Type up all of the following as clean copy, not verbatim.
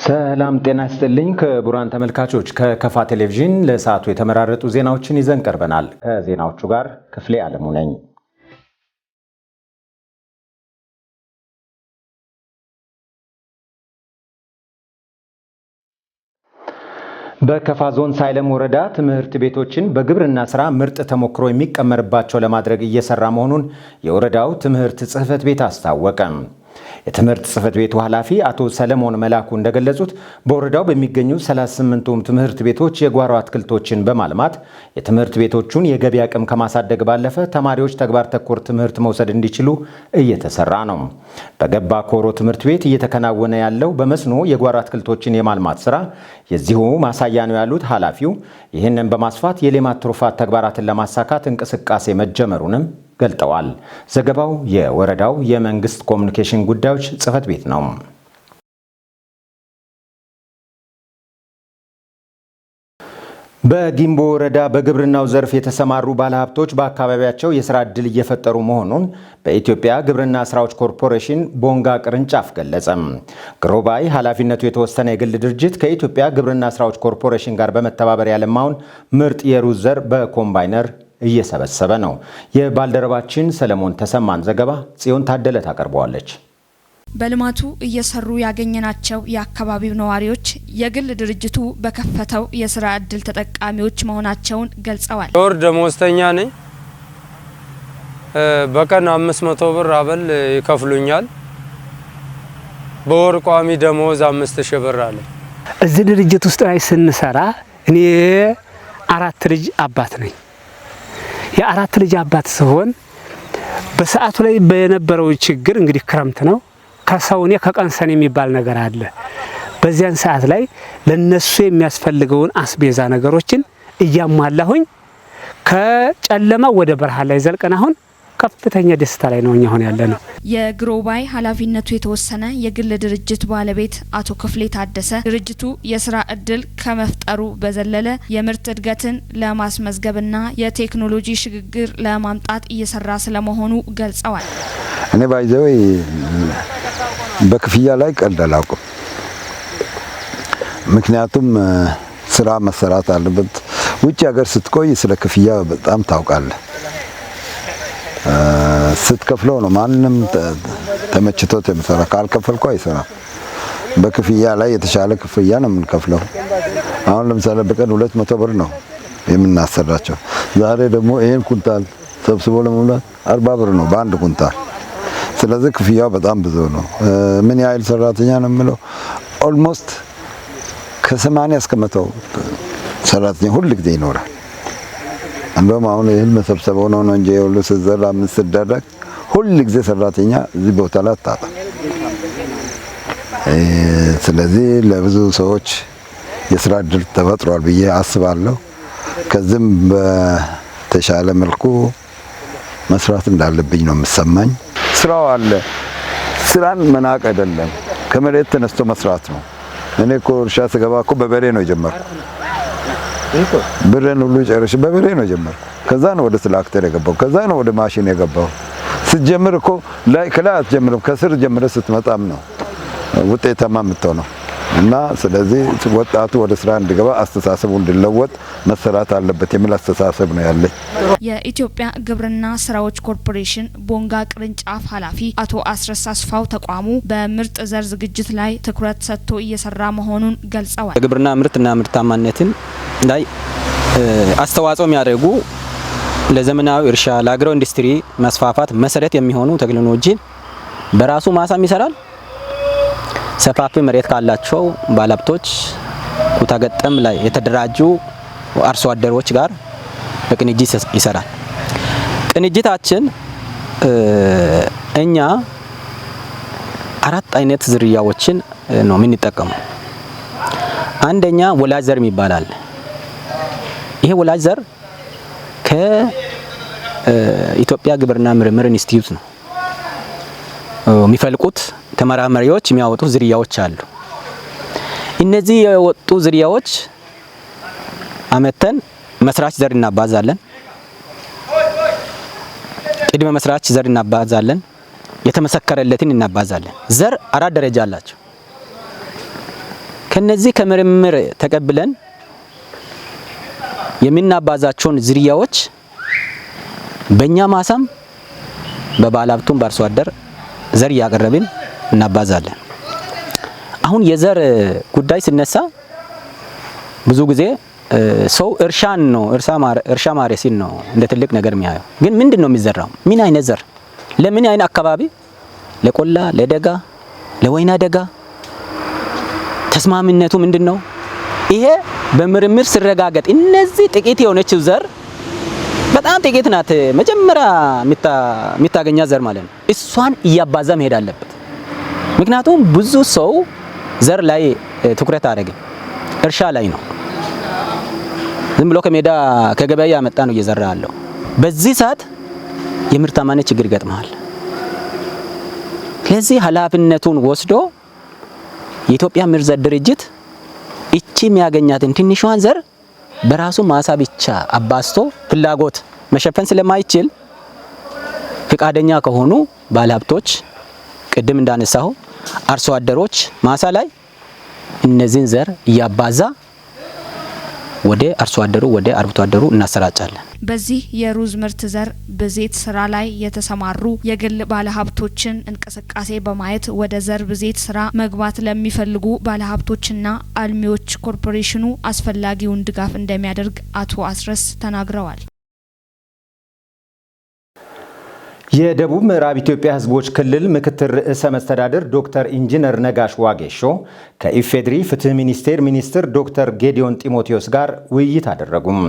ሰላም ጤና ይስጥልኝ ክቡራን ተመልካቾች፣ ከከፋ ቴሌቪዥን ለሰዓቱ የተመራረጡ ዜናዎችን ይዘን ቀርበናል። ከዜናዎቹ ጋር ክፍሌ አለሙ ነኝ። በከፋ ዞን ሳይለም ወረዳ ትምህርት ቤቶችን በግብርና ስራ ምርጥ ተሞክሮ የሚቀመርባቸው ለማድረግ እየሰራ መሆኑን የወረዳው ትምህርት ጽሕፈት ቤት አስታወቀ። የትምህርት ጽሕፈት ቤቱ ኃላፊ አቶ ሰለሞን መላኩ እንደገለጹት፣ በወረዳው በሚገኙ 38ቱም ትምህርት ቤቶች የጓሮ አትክልቶችን በማልማት የትምህርት ቤቶቹን የገቢ አቅም ከማሳደግ ባለፈ ተማሪዎች ተግባር ተኮር ትምህርት መውሰድ እንዲችሉ እየተሰራ ነው። በገባ ኮሮ ትምህርት ቤት እየተከናወነ ያለው በመስኖ የጓሮ አትክልቶችን የማልማት ስራ የዚሁ ማሳያ ነው ያሉት ኃላፊው፣ ይህንን በማስፋት የሌማት ትሩፋት ተግባራትን ለማሳካት እንቅስቃሴ መጀመሩንም ገልጠዋል። ዘገባው የወረዳው የመንግስት ኮሚኒኬሽን ጉዳዮች ጽሕፈት ቤት ነው። በጊምቦ ወረዳ በግብርናው ዘርፍ የተሰማሩ ባለሀብቶች በአካባቢያቸው የስራ ዕድል እየፈጠሩ መሆኑን በኢትዮጵያ ግብርና ስራዎች ኮርፖሬሽን ቦንጋ ቅርንጫፍ ገለጸ። ግሮባይ ኃላፊነቱ የተወሰነ የግል ድርጅት ከኢትዮጵያ ግብርና ስራዎች ኮርፖሬሽን ጋር በመተባበር ያለማውን ምርጥ የሩዝ ዘር በኮምባይነር እየሰበሰበ ነው። የባልደረባችን ሰለሞን ተሰማን ዘገባ ጽዮን ታደለ ታቀርበዋለች። በልማቱ እየሰሩ ያገኘናቸው የአካባቢው ነዋሪዎች የግል ድርጅቱ በከፈተው የስራ እድል ተጠቃሚዎች መሆናቸውን ገልጸዋል። የወር ደመወዝተኛ ነኝ። በቀን 500 ብር አበል ይከፍሉኛል። በወር ቋሚ ደመወዝ 5000 ብር አለ። እዚህ ድርጅት ውስጥ ላይ ስንሰራ እኔ 4 ልጅ አባት ነኝ። የ4 ልጅ አባት ስሆን በሰዓቱ ላይ በነበረው ችግር፣ እንግዲህ ክረምት ነው፣ ከሰውኔ ከቀን ሰኔ የሚባል ነገር አለ። በዚያን ሰዓት ላይ ለነሱ የሚያስፈልገውን አስቤዛ ነገሮችን እያሟላሁኝ ከጨለማ ወደ ብርሃን ላይ ዘልቀን አሁን ከፍተኛ ደስታ ላይ ነው እኛ አሁን ያለነው። የግሮባይ ኃላፊነቱ የተወሰነ የግል ድርጅት ባለቤት አቶ ክፍሌ ታደሰ ድርጅቱ የስራ እድል ከመፍጠሩ በዘለለ የምርት እድገትን ለማስመዝገብና የቴክኖሎጂ ሽግግር ለማምጣት እየሰራ ስለመሆኑ ገልጸዋል። እኔ by the way በክፍያ ላይ ቀልድ አላውቅም። ምክንያቱም ስራ መሰራት አለበት። ውጭ ሀገር ስትቆይ ስለ ክፍያ በጣም ታውቃለህ። ስትከፍለው ነው ማንም ተመችቶት የሚሰራ። ካልከፈልኩ አይሰራም። በክፍያ ላይ የተሻለ ክፍያ ነው የምንከፍለው። አሁን ለምሳሌ በቀን 200 ብር ነው የምናሰራቸው። ዛሬ ደግሞ ይሄን ኩንታል ሰብስቦ ለመሙላት 40 ብር ነው በአንድ ኩንታል። ስለዚህ ክፍያው በጣም ብዙ ነው። ምን ያህል ሰራተኛ ነው የምለው፣ almost ከ80 እስከ 100 ሰራተኛ ሁል ጊዜ ይኖራል። እንደውም አሁን እህል መሰብሰብ ሆኖ ነው እንጂ ሁሉ ስትዘራ ምን ስትደረግ ሁል ጊዜ ሰራተኛ እዚህ ቦታ ላይ አታጣም። ስለዚህ ለብዙ ሰዎች የስራ እድል ተፈጥሯል ብዬ አስባለሁ። ከዚህም በተሻለ መልኩ መስራት እንዳለብኝ ነው የምሰማኝ። ስራው አለ። ስራን መናቅ አይደለም፣ ከመሬት ተነስቶ መስራት ነው። እኔ እኮ እርሻ ስገባ እኮ በበሬ ነው የጀመርኩ። ብሬን ሁሉ ጨርሼ በበሬ ነው የጀመርኩ። ከዛ ነው ወደ ትራክተር የገባው። ከዛ ነው ወደ ማሽን የገባው። ስትጀምር እኮ ላይ ከላይ አትጀምርም፣ ከስር ጀምረህ ስትመጣም ነው ውጤታማ የምትሆነው። እና ስለዚህ ወጣቱ ወደ ስራ እንዲገባ፣ አስተሳሰቡ እንዲለወጥ መሰራት አለበት የሚል አስተሳሰብ ነው ያለኝ። የኢትዮጵያ ግብርና ስራዎች ኮርፖሬሽን ቦንጋ ቅርንጫፍ ኃላፊ አቶ አስረስ አስፋው ተቋሙ በምርጥ ዘር ዝግጅት ላይ ትኩረት ሰጥቶ እየሰራ መሆኑን ገልጸዋል። የግብርና ምርትና ምርታማነትን ላይ አስተዋጽኦ የሚያደርጉ፣ ለዘመናዊ እርሻ፣ ለአግሮ ኢንዱስትሪ መስፋፋት መሰረት የሚሆኑ ቴክኖሎጂን በራሱ ማሳም ይሰራል። ሰፋፊ መሬት ካላቸው ባለሀብቶች፣ ኩታ ገጠም ላይ የተደራጁ አርሶ አደሮች ጋር በቅንጅት ይሰራል። ቅንጅታችን እኛ አራት አይነት ዝርያዎችን ነው የምንጠቀመው። አንደኛ ወላጅ ዘር ይባላል። ይሄ ወላጅ ዘር ከኢትዮጵያ ግብርና ምርምር ኢንስቲትዩት ነው የሚፈልቁት፣ ተመራማሪዎች የሚያወጡ ዝርያዎች አሉ። እነዚህ የወጡ ዝርያዎች አመተን መስራች ዘር እናባዛለን። ቅድመ መስራች ዘር እናባዛለን። የተመሰከረለትን እናባዛለን። ዘር አራት ደረጃ አላቸው። ከነዚህ ከምርምር ተቀብለን የምናባዛቸውን ዝርያዎች በእኛ ማሳም በባለሀብቱም በአርሶ አደር ዘር እያቀረብን እናባዛለን። አሁን የዘር ጉዳይ ሲነሳ ብዙ ጊዜ ሰው እርሻን ነው እርሻ ማረስን ነው እንደ ትልቅ ነገር የሚያየው። ግን ምንድን ነው የሚዘራው? ምን አይነት ዘር ለምን አይነት አካባቢ፣ ለቆላ፣ ለደጋ፣ ለወይና ደጋ ተስማሚነቱ ምንድን ነው? ይሄ በምርምር ሲረጋገጥ እነዚህ ጥቂት የሆነችው ዘር በጣም ጥቂት ናት፣ መጀመሪያ የሚታገኛ ዘር ማለት ነው። እሷን እያባዛ መሄድ አለበት። ምክንያቱም ብዙ ሰው ዘር ላይ ትኩረት አደረገ፣ እርሻ ላይ ነው። ዝም ብሎ ከሜዳ ከገበያ ያመጣ ነው እየዘራ ያለው። በዚህ ሰዓት የምርታማነት ችግር ይገጥመሃል። ስለዚህ ኃላፊነቱን ወስዶ የኢትዮጵያ ምርጥ ዘር ድርጅት እቺ የሚያገኛትን ትንሿን ዘር በራሱ ማሳ ብቻ አባዝቶ ፍላጎት መሸፈን ስለማይችል ፍቃደኛ ከሆኑ ባለሀብቶች፣ ቅድም እንዳነሳሁ አርሶ አደሮች ማሳ ላይ እነዚህን ዘር እያባዛ ወደ አርሶ አደሩ ወደ አርብቶ አደሩ እናሰራጫለን። በዚህ የሩዝ ምርት ዘር ብዜት ስራ ላይ የተሰማሩ የግል ባለሀብቶችን እንቅስቃሴ በማየት ወደ ዘር ብዜት ስራ መግባት ለሚፈልጉ ባለሀብቶችና አልሚዎች ኮርፖሬሽኑ አስፈላጊውን ድጋፍ እንደሚያደርግ አቶ አስረስ ተናግረዋል። የደቡብ ምዕራብ ኢትዮጵያ ሕዝቦች ክልል ምክትል ርዕሰ መስተዳድር ዶክተር ኢንጂነር ነጋሽ ዋጌሾ ከኢፌድሪ ፍትህ ሚኒስቴር ሚኒስትር ዶክተር ጌዲዮን ጢሞቴዎስ ጋር ውይይት አደረጉም።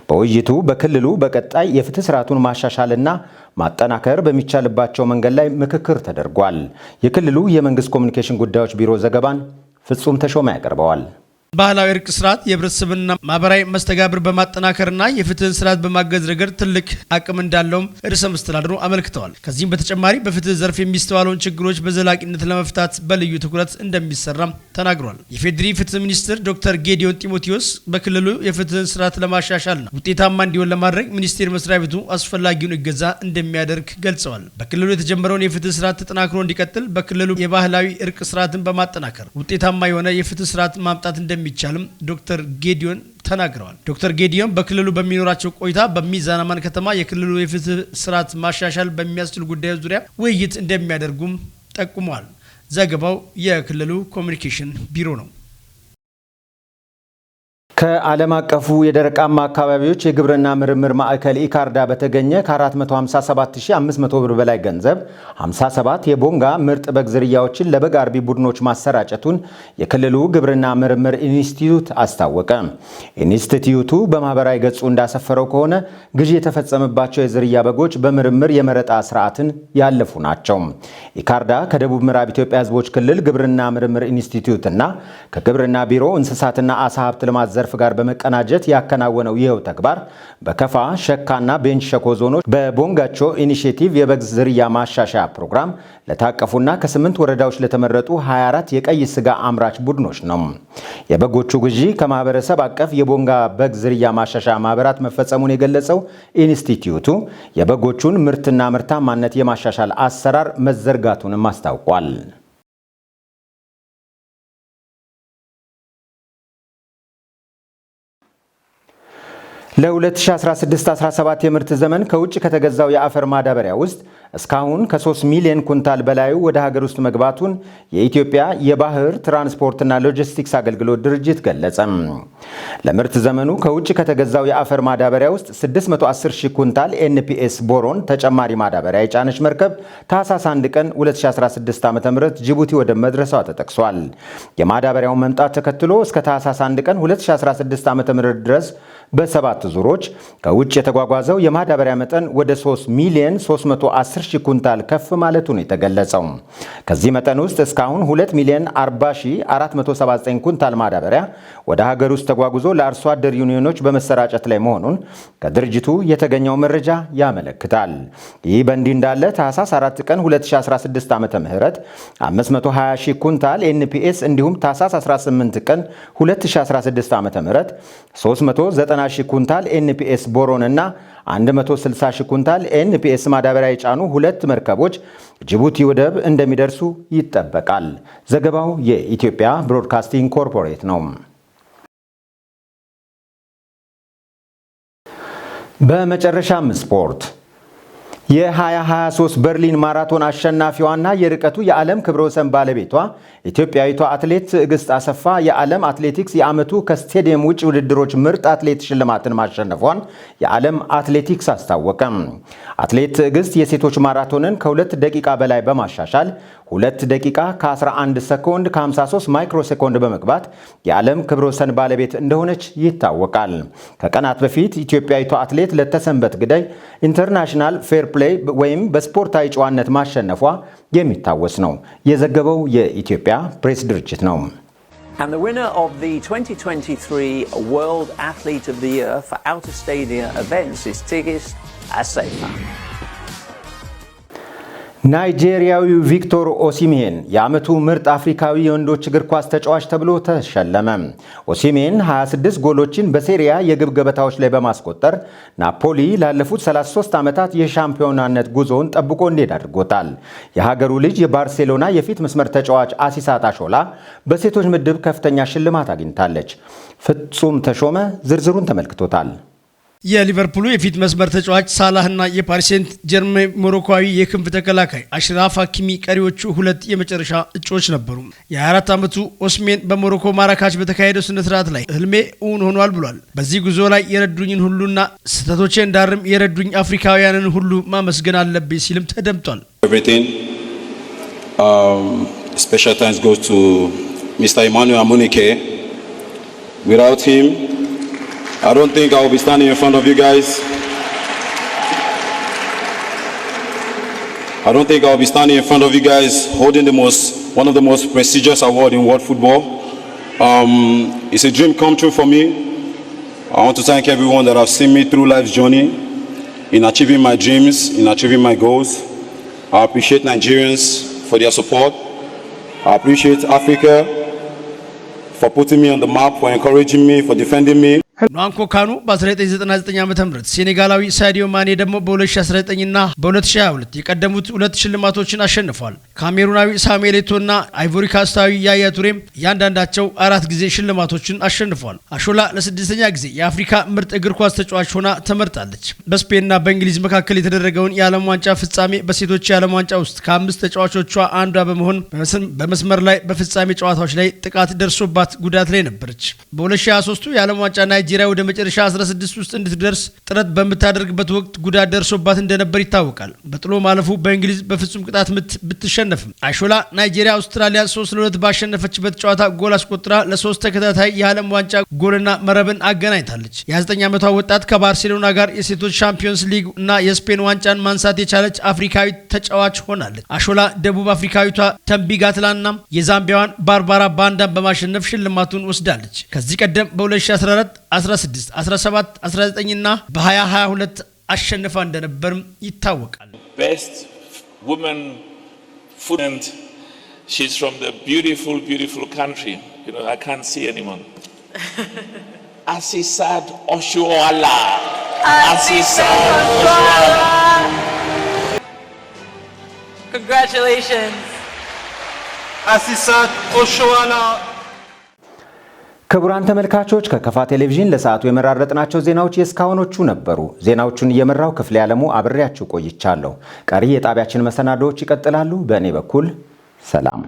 በውይይቱ በክልሉ በቀጣይ የፍትህ ስርዓቱን ማሻሻልና ማጠናከር በሚቻልባቸው መንገድ ላይ ምክክር ተደርጓል። የክልሉ የመንግስት ኮሚኒኬሽን ጉዳዮች ቢሮ ዘገባን ፍጹም ተሾመ ያቀርበዋል። ባህላዊ እርቅ ስርዓት የህብረተሰብና ማህበራዊ መስተጋብር በማጠናከርና የፍትህን ስርዓት በማገዝ ረገድ ትልቅ አቅም እንዳለውም ርዕሰ መስተዳድሩ አመልክተዋል። ከዚህም በተጨማሪ በፍትህ ዘርፍ የሚስተዋለውን ችግሮች በዘላቂነት ለመፍታት በልዩ ትኩረት እንደሚሰራም ተናግሯል። የፌዴሪ ፍትህ ሚኒስትር ዶክተር ጌዲዮን ጢሞቴዎስ በክልሉ የፍትህን ስርዓት ለማሻሻልና ውጤታማ እንዲሆን ለማድረግ ሚኒስቴር መስሪያ ቤቱ አስፈላጊውን እገዛ እንደሚያደርግ ገልጸዋል። በክልሉ የተጀመረውን የፍትህ ስርዓት ተጠናክሮ እንዲቀጥል በክልሉ የባህላዊ እርቅ ስርዓትን በማጠናከር ውጤታማ የሆነ የፍትህ ስርዓት ማምጣት እንደሚቻልም ዶክተር ጌዲዮን ተናግረዋል። ዶክተር ጌዲዮን በክልሉ በሚኖራቸው ቆይታ በሚዛን አማን ከተማ የክልሉ የፍትህ ስርዓት ማሻሻል በሚያስችሉ ጉዳዮች ዙሪያ ውይይት እንደሚያደርጉም ጠቁመዋል። ዘገባው የክልሉ ኮሚኒኬሽን ቢሮ ነው። ከዓለም አቀፉ የደረቃማ አካባቢዎች የግብርና ምርምር ማዕከል ኢካርዳ በተገኘ ከ457,500 ብር በላይ ገንዘብ 57 የቦንጋ ምርጥ በግ ዝርያዎችን ለበግ አርቢ ቡድኖች ማሰራጨቱን የክልሉ ግብርና ምርምር ኢንስቲትዩት አስታወቀ። ኢንስቲትዩቱ በማህበራዊ ገጹ እንዳሰፈረው ከሆነ ግዢ የተፈጸመባቸው የዝርያ በጎች በምርምር የመረጣ ስርዓትን ያለፉ ናቸው። ኢካርዳ ከደቡብ ምዕራብ ኢትዮጵያ ሕዝቦች ክልል ግብርና ምርምር ኢንስቲትዩት እና ከግብርና ቢሮ እንስሳትና አሳ ሀብት ልማት ዘርፍ ጋር በመቀናጀት ያከናወነው ይኸው ተግባር በከፋ፣ ሸካና ቤንች ሸኮ ዞኖች በቦንጋቾ initiative የበግ ዝርያ ማሻሻያ ፕሮግራም ለታቀፉና ከ8 ወረዳዎች ለተመረጡ 24 የቀይ ስጋ አምራች ቡድኖች ነው። የበጎቹ ግዢ ከማህበረሰብ አቀፍ የቦንጋ በግ ዝርያ ማሻሻያ ማህበራት መፈጸሙን የገለጸው ኢንስቲትዩቱ የበጎቹን ምርትና ምርታማነት የማሻሻል አሰራር መዘርጋቱንም አስታውቋል። ለ2016-17 የምርት ዘመን ከውጭ ከተገዛው የአፈር ማዳበሪያ ውስጥ እስካሁን ከ3 ሚሊዮን ኩንታል በላዩ ወደ ሀገር ውስጥ መግባቱን የኢትዮጵያ የባህር ትራንስፖርትና ሎጂስቲክስ አገልግሎት ድርጅት ገለጸ። ለምርት ዘመኑ ከውጭ ከተገዛው የአፈር ማዳበሪያ ውስጥ 610 ሺህ ኩንታል ኤንፒኤስ ቦሮን ተጨማሪ ማዳበሪያ የጫነች መርከብ ታህሳስ 1 ቀን 2016 ዓ.ም ጅቡቲ ወደብ መድረሷ ተጠቅሷል። የማዳበሪያውን መምጣት ተከትሎ እስከ ታህሳስ 1 ቀን 2016 ዓ.ም ድረስ በሰባት ዙሮች ከውጭ የተጓጓዘው የማዳበሪያ መጠን ወደ 3 ሚሊዮን 310 ሺህ ኩንታል ከፍ ማለቱ ነው የተገለጸው። ከዚህ መጠን ውስጥ እስካሁን 2 ሚሊዮን 40,479 ኩንታል ማዳበሪያ ወደ ሀገር ውስጥ ተጓጉዞ ለአርሶ አደር ዩኒዮኖች በመሰራጨት ላይ መሆኑን ከድርጅቱ የተገኘው መረጃ ያመለክታል። ይህ በእንዲህ እንዳለ ታህሳስ 4 ቀን 2016 ዓ.ም 520 ሺህ ኩንታል ኤንፒኤስ እንዲሁም ታህሳስ 18 ቀን 2016 ዓ.ም 390 190 ሺህ ኩንታል ኤንፒኤስ ቦሮን እና 160 ሺህ ኩንታል ኤንፒኤስ ማዳበሪያ የጫኑ ሁለት መርከቦች ጅቡቲ ወደብ እንደሚደርሱ ይጠበቃል። ዘገባው የኢትዮጵያ ብሮድካስቲንግ ኮርፖሬት ነው። በመጨረሻም ስፖርት። የ2023 በርሊን ማራቶን አሸናፊዋና የርቀቱ የዓለም ክብረ ወሰን ባለቤቷ ኢትዮጵያዊቷ አትሌት ትዕግስት አሰፋ የዓለም አትሌቲክስ የዓመቱ ከስቴዲየም ውጭ ውድድሮች ምርጥ አትሌት ሽልማትን ማሸነፏን የዓለም አትሌቲክስ አስታወቀ። አትሌት ትዕግስት የሴቶች ማራቶንን ከ2 ደቂቃ በላይ በማሻሻል 2 ደቂቃ ከ11 ሰኮንድ ከ53 ማይክሮ ሴኮንድ በመግባት የዓለም ክብረ ወሰን ባለቤት እንደሆነች ይታወቃል። ከቀናት በፊት ኢትዮጵያዊቷ አትሌት ለተሰንበት ግደይ international fair play ወይም በስፖርታዊ ጨዋነት ማሸነፏ የሚታወስ ነው። የዘገበው የኢትዮጵያ ፕሬስ ድርጅት ነው። And the winner of the 2023 World Athlete of the Year for out of stadia events is Tigist Assefa. ናይጄሪያዊው ቪክቶር ኦሲምሄን የዓመቱ ምርጥ አፍሪካዊ የወንዶች እግር ኳስ ተጫዋች ተብሎ ተሸለመ። ኦሲምሄን 26 ጎሎችን በሴሪያ የግብ ገበታዎች ላይ በማስቆጠር ናፖሊ ላለፉት 33 ዓመታት የሻምፒዮናነት ጉዞውን ጠብቆ እንዲሄድ አድርጎታል። የሀገሩ ልጅ የባርሴሎና የፊት መስመር ተጫዋች አሲሳት አሾላ በሴቶች ምድብ ከፍተኛ ሽልማት አግኝታለች። ፍጹም ተሾመ ዝርዝሩን ተመልክቶታል። የሊቨርፑሉ የፊት መስመር ተጫዋች ሳላህና የፓሪስ ሴንት ጀርሜን ሞሮኳዊ የክንፍ ተከላካይ አሽራፍ ሀኪሚ ቀሪዎቹ ሁለት የመጨረሻ እጩዎች ነበሩ። የ24 ዓመቱ ኦስሜን በሞሮኮ ማራካች በተካሄደው ስነ ስርዓት ላይ ህልሜ እውን ሆኗል ብሏል። በዚህ ጉዞ ላይ የረዱኝን ሁሉና ስህተቶቼ እንዳርም የረዱኝ አፍሪካውያንን ሁሉ ማመስገን አለብኝ ሲልም ተደምጧል። Everything. Special thanks goes to Mr. Emmanuel Amunike. Without him, I don't think I will be standing in front of you guys. I don't think I will be standing in front of you guys holding one of the most prestigious award in world football. It's a dream come true for me. I want to thank everyone that have seen me through life's journey in achieving my dreams, in achieving my goals. I appreciate Nigerians for their support. I appreciate Africa for putting me on the map, for encouraging me, for defending me. ኗንኮ ካኑ በ1999 ዓ.ም፣ ሴኔጋላዊ ሳዲዮ ማኔ ደግሞ በ2019 እና በ2022 የቀደሙት ሁለት ሽልማቶችን አሸንፏል። ካሜሩናዊ ሳሙኤል ኤቶና አይቮሪካስታዊ ያያ ቱሬም እያንዳንዳቸው አራት ጊዜ ሽልማቶችን አሸንፏል። አሾላ ለስድስተኛ ጊዜ የአፍሪካ ምርጥ እግር ኳስ ተጫዋች ሆና ተመርጣለች። በስፔንና በእንግሊዝ መካከል የተደረገውን የዓለም ዋንጫ ፍጻሜ በሴቶች የዓለም ዋንጫ ውስጥ ከአምስት ተጫዋቾቿ አንዷ በመሆን በመስመር ላይ በፍጻሜ ጨዋታዎች ላይ ጥቃት ደርሶባት ጉዳት ላይ ነበረች። በ2023 የዓለም ዋንጫ ናይጄሪያ ወደ መጨረሻ 16 ውስጥ እንድትደርስ ጥረት በምታደርግበት ወቅት ጉዳት ደርሶባት እንደነበር ይታወቃል። በጥሎ ማለፉ በእንግሊዝ በፍጹም ቅጣት ምት ብትሸነፍም አይሾላ ናይጄሪያ አውስትራሊያ 3-2 ባሸነፈችበት ጨዋታ ጎል አስቆጥራ ለሶስት ተከታታይ የዓለም ዋንጫ ጎልና መረብን አገናኝታለች። የ29 ዓመቷ ወጣት ከባርሴሎና ጋር የሴቶች ሻምፒዮንስ ሊግ እና የስፔን ዋንጫን ማንሳት የቻለች አፍሪካዊ ተጫዋች ሆናለች። አሾላ ደቡብ አፍሪካዊቷ ተምቢ ጋትላና የዛምቢያዋን ባርባራ ባንዳን በማሸነፍ ሽልማቱን ወስዳለች። ከዚህ ቀደም በ2014፣ 16፣ 17፣ 19 እና በ2022 አሸንፋ እንደነበርም ይታወቃል። Best woman foot and she's from the beautiful, beautiful country. I can't see anyone. Asisat Oshoala. Asisat Oshoala. Congratulations. Asisat Oshoala. ክቡራን ተመልካቾች፣ ከከፋ ቴሌቪዥን ለሰዓቱ የመራረጥናቸው ዜናዎች የእስካሁኖቹ ነበሩ። ዜናዎቹን እየመራው ክፍሌ ዓለሙ አብሬያችሁ ቆይቻለሁ። ቀሪ የጣቢያችን መሰናዶዎች ይቀጥላሉ። በእኔ በኩል ሰላም።